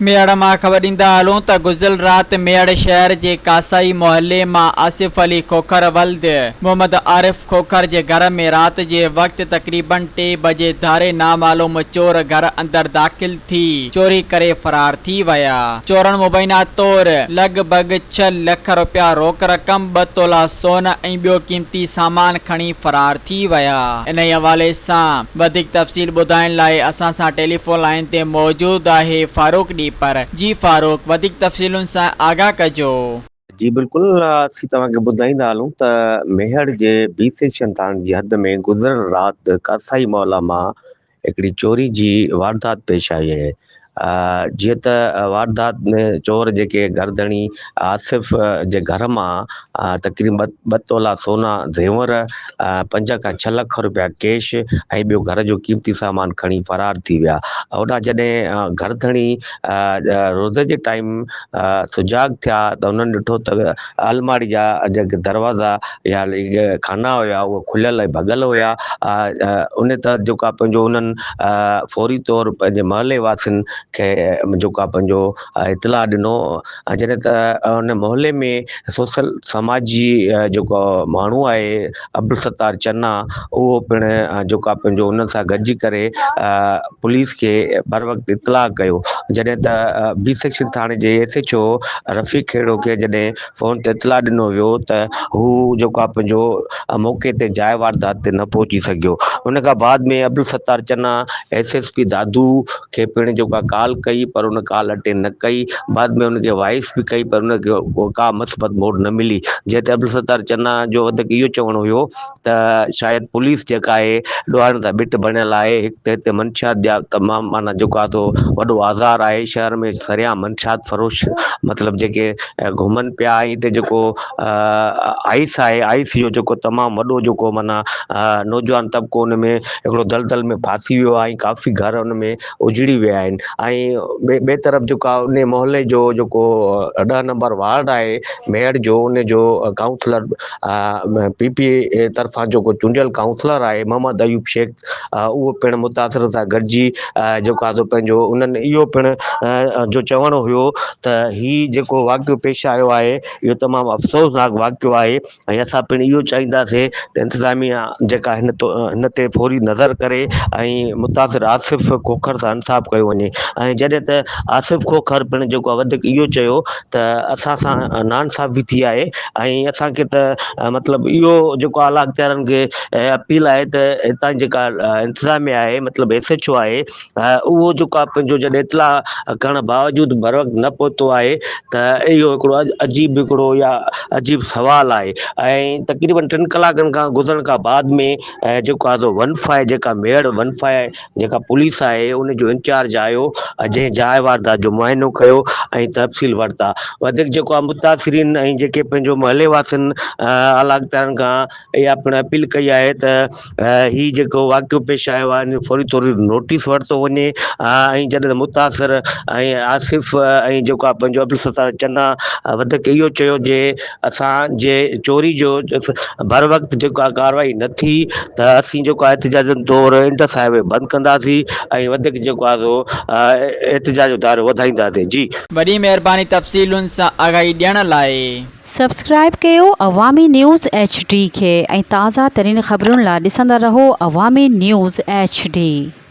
ميهڙ مان خبر ڏيندا هلون ته گذريل رات ميهڙ شهر جي ڪاسائي محلي مان آصف علي کوکر ولد محمد عارف کوکر جي گهر ۾ رات جي وقت تقريبن ٽي بجي ڌاري نامعلوم چور گهر اندر داخل ٿي چوري ڪري فرار ٿي ويا. چورن مبينا طور لڳ ڀڳ ڇهه لک رپيا روڪ رقم، ٻه تولا سون ۽ ٻيو قيمتي سامان کڻي فرار ٿي ويا. انهي حوالي سان وڌيڪ تفصيل ٻڌائڻ لاء اسان سان ٽيليفون لائين تي موجود آهي فاروق ڏيپر. جي فاروق وڌيڪ تفصيلن سان آگاهه ڪجو. جي بلڪل اسين توهان کي ٻڌائيندا هلون ته ميهڙ جي بي سيڪشن ٿاڻي جي حد ۾ گذريل رات ڪاسائي محلا مان هڪڙي چوري جي واردات پيش آئي آهي جيئن ته واردات ۾ چور جيڪي گهر ڌڻي آصف جي گهر مان تقريبن ٻه تولا سونا زيور پنج کان ڇهه لک روپيا ڪيش ۽ ٻيو گهر جو قيمتي سامان کڻي فرار ٿي ويا هوڏانهن جڏهن گهر ڌڻي روزي جي ٽائيم سجاڳ ٿيا ته انهن ڏٺو ته الماڙي جا جيڪي دروازا يا خانا هيا اهي کليل ۽ ڀڳل هيا ان تحت جيڪو آهي پنهنجو انهن فوري طور پنهنجي محلي واسين کي جيڪو آهي پنهنجو اطلاع ڏنو ۽ جڏهن ته ان محلي ۾ سوشل سماجي جيڪو ماڻهو آهي عبدالستار چنا اهو پڻ جيڪو آهي پنهنجو انهن سان گڏجي ڪري پوليس کي بروقت اطلاع ڪيو جڏهن ته بي سيڪشن ٿاڻي جي S H O Rafiq Khuhro کي جڏهن فون تي اطلاع ڏنو ويو ته هو جيڪو آهي پنهنجو موقعي تي جاء واردات تي نه پهچي سگهيو ان کان بعد ۾ Abdul Sattar Channa S S P Dadu کي پڻ جيڪو آهي ڪال ڪئي پر ان ڪال اٽينڊ نه ڪئي بعد ۾ ان کي وائس به ڪئي پر ان کي ڪا مثبت موٽ نه ملي جنهن تي عبدالستار چنا جو وڌيڪ اهو چوڻ هيو ته شايد پوليس جيڪا آهي ڏوهارين سان ٻٽ بڻيل آهي هڪ ته هتي منشيات جا تمام معنيٰ جيڪو آهي سو وڏو آزار آهي شهر ۾ سرعام منشيات فروش مطلب جيڪي گهمن پيا ۽ هتي جيڪو آئس آهي آئس جو جيڪو تمام وڏو جيڪو معنيٰ نوجوان طبقو ان ۾ هڪڙو دلدل ۾ ڦاسي ويو آهي ۽ ڪافي گهر ان ۾ اجڙي ويا آهن ۽ ٻئي ٻئي طرف جيڪو آهي ان محلي جو جيڪو ڏهه نمبر وارڊ آهي ميهڙ جو ان جو ڪائونسلر پي پي طرفان جيڪو چونڊيل ڪائونسلر آهي محمد ايوب شيخ اهو پڻ متاثر سان گڏجي جيڪو آهي سو پنهنجو انهن اهو پڻ جو چوڻ هيو ته هي جيڪو واقعو پيش آيو آهي اهو تمام افسوسناڪ واقعو آهي ۽ اسان پڻ اهو چاهينداسين ته انتظاميا جيڪا هن هن تي فوري نظر ڪري ۽ متاثر آصف کوکر سان انصاف ڪيو وڃي ۽ جڏهن ته آصف کوکر پڻ جيڪو آهي وڌيڪ اهو چيو ته اسان سان ناانصافي ٿي آهي ۽ اسان کي ته مطلب اهو جيڪو اعليٰ اختيارن کي اپيل آهي ته هتان جيڪا انتظاميا آهي مطلب ايس ايڇ او آهي اهو جيڪو آهي پنهنجو جڏهن اطلاع ڪرڻ باوجود بروقت نه پهتو آهي ته اهو هڪڙو عجيب هڪڙو يا عجيب سوال آهي ۽ تقريبن ٽن ڪلاڪن کان گذرڻ کان بعد ۾ جيڪو آهي سو ون فائي جيڪا ميهڙ ون فائي جيڪا پوليس آهي ان جو انچارج آيو جنهن جاء واردات جو معائنو ڪيو ۽ تفصيل ورتا وڌيڪ جيڪو آهي متاثرين ۽ جيڪي پنهنجو محلي واسين اعليٰ اختيارن کان اها پڻ اپيل ڪئي آهي ته هي جيڪو واقعو پيش آيو آهي ان جو فوري طور نوٽيس ورتو وڃي ۽ جڏهن ته متاثر ۽ آصف ۽ جيڪو آهي پنهنجو عبدالستار چنا وڌيڪ اهو چيو جي اسان جي چوري جو بر وقت جيڪو آهي ڪارروائي نه ٿي ته اسين جيڪو آهي احتجاجن طور انڊس هاء وي بند ڪنداسين ۽ وڌيڪ جيڪو آهي سو احتجاج جو دائرو وڌائينداسين جي. وڏي مهرباني تفصيلن سان آگاهي ڏيڻ لاء. سبسڪرائيب ڪيو عوامي نيوز ايڇ ڊي کي ۽ تازه ترين خبرن لا ڏسندا رهو عوامي نيوز ايڇ ڊي.